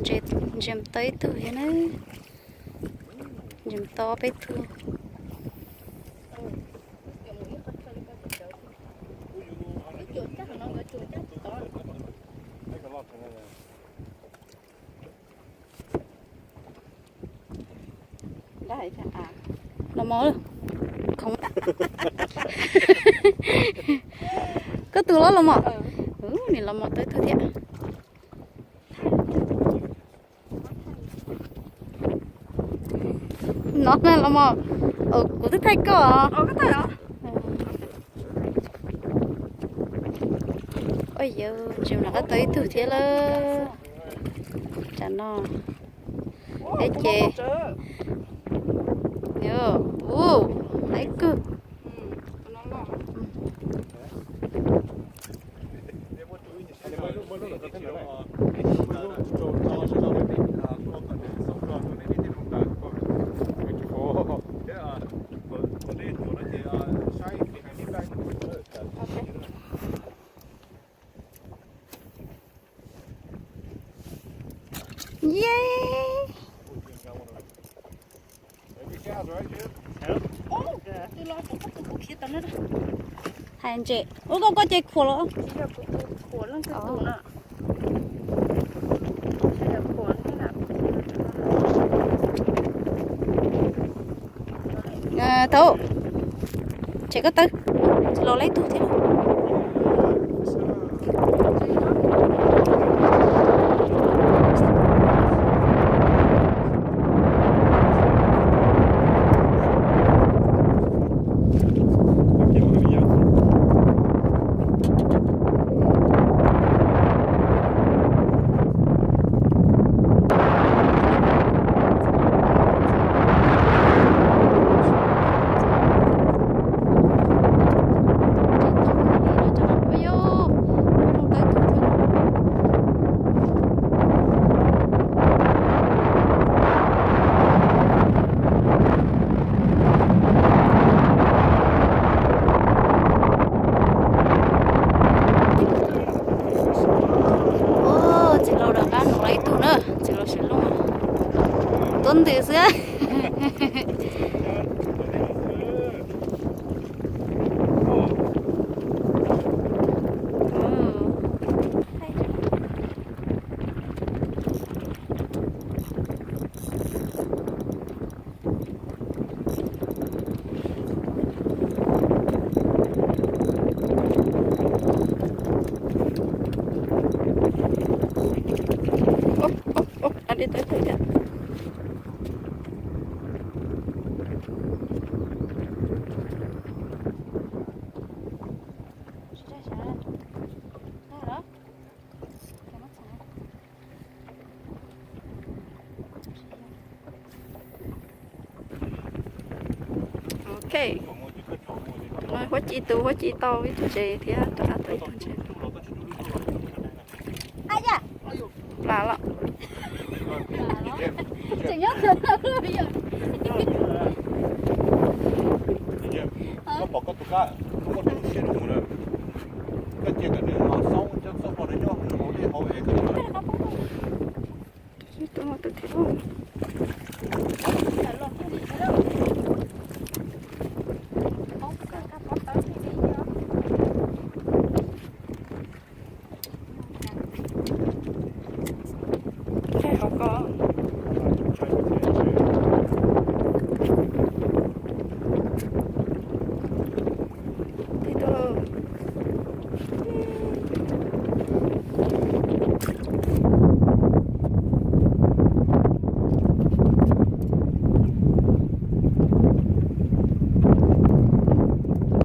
Ntses, ntses tau ib tug thiab na. Ntses tau peb tug. Los mos, khoov. Koj tus los los mos. Nws los mos tau ib tug thiab. No na los mos. Kuv twb thaij koj. Ua yawg, ntses nram qab tau ib tug thiab lawm. Tsam no eb ces, ub, haib kawg. Yay! Hais ntses, ua koj koj ces khuam los. Tau, tshem koj tawb, tsis los lawm ib tug thiab. Txiv laus rov qab mus lawm ib tug na, txiv laus Siv Looj tuab ntws xwb. Ok, Huab Ci tus, Huab Ci tau ib tug ntses thiab rov qab tau ib tug ntses. Plam lawm. Hauv ko.